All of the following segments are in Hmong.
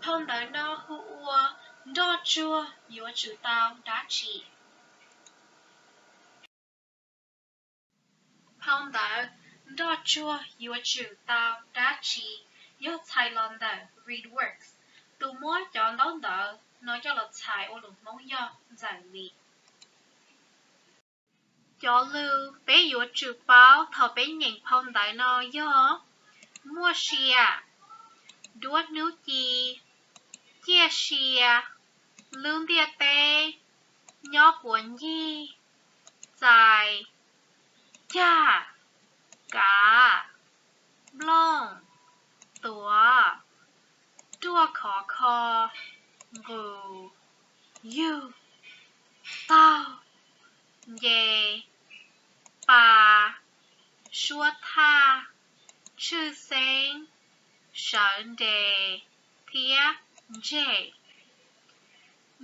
Phau ntawv no hu ua nroj tsuag yuav tsum tau dab tsi? Phau ntawv nroj tsuag yuav tsum tau dab tsi yog txhais los ntawm ReadWorks. Tus muab cov ntaub ntawv no coj los txhais ua lus Hmoob yog Ntxawm Lis. Cov lus peb yuav tsum paub thaum peb nyeem phau ntawv no yog muaj sia, duab hnub ci, ciaj sia, lub ntiaj teb, nyob puas ncig, txais, cag, kav, nplooj, tuav, ruaj khov kho, nqus, yug, taug, nce, pa, suab thaj, tshwj xeeb, sawv nres, thiab ntseg.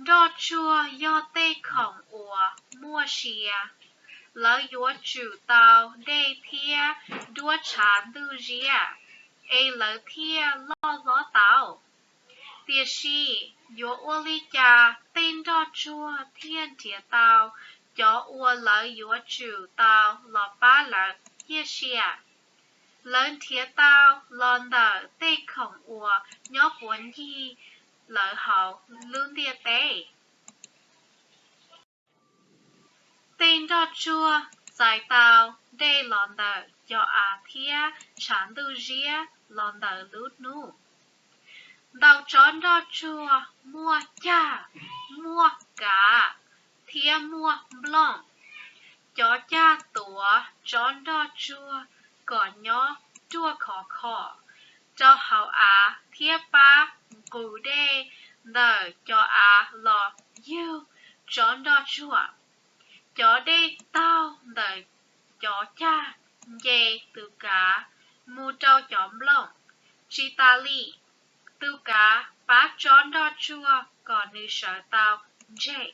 Nroj tsuag yog tej khoom uas muaj sia. Lawv yuav tsum tau dej thiab duab tshav ntuj ziab, es lawv thiaj loj hlob tau. Tiam sis yuav ua li cas tej nroj tsuag thiaj nrhiav tau cov uas lawv yuav tsum tau los pab lawv ciaj sia? Lawv nrhiav tau los ntawm tej khoom uas nyob puav ncig lawv hauv lub ntiaj teb. Tej nroj tsuag txais tau dej los ntawm cov av thiab tshav ntuj ziab los ntawm lub hnub. Ntau tsob nroj tsuag muaj cag, muaj kav, thiab muaj nplooj. Cov cag tuav tsob nroj tsuag kom nyob ruaj khov kho rau hauv av thiab pab nqus dej ntawm cov av los yug tsob nroj tsuag. Cov dej taug ntawm cov cag nce tus kav mus rau cov nplooj. Tsis tas li, tus kav pab tsob nroj tsuag kom nws sawv tau ntseg.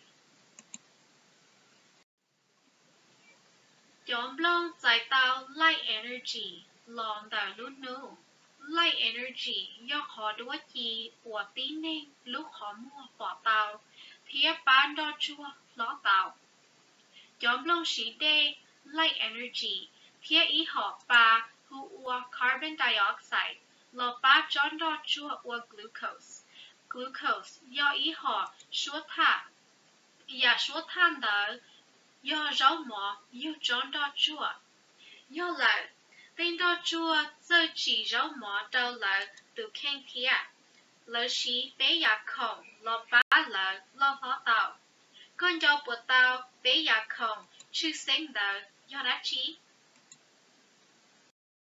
Cov nplooj txais tau light energy los ntawm lub hnub. Light energy yog qhov duab ci uas tib neeg lub qhov muag pom tau thiab pab nroj tsuag hlob tau. Cov nplooj siv dej, light energy, thiab ib hom pa hu ua carbon dioxide los pab tsob nroj tsuag ua glucose. Glucose yog ib hom suab thaj. Yam suab thaj ntawd yog zaub mov yug tsob nroj tsuag. Yog lawm, tej nroj tsuag txawj tsim zaub mov rau lawv tus kheej thiab. Lawv siv peb yam khoom los pab lawv loj hlob tau. Koj nco puas tau peb yam khoom tshwj xeeb ntawd yog dab tsi?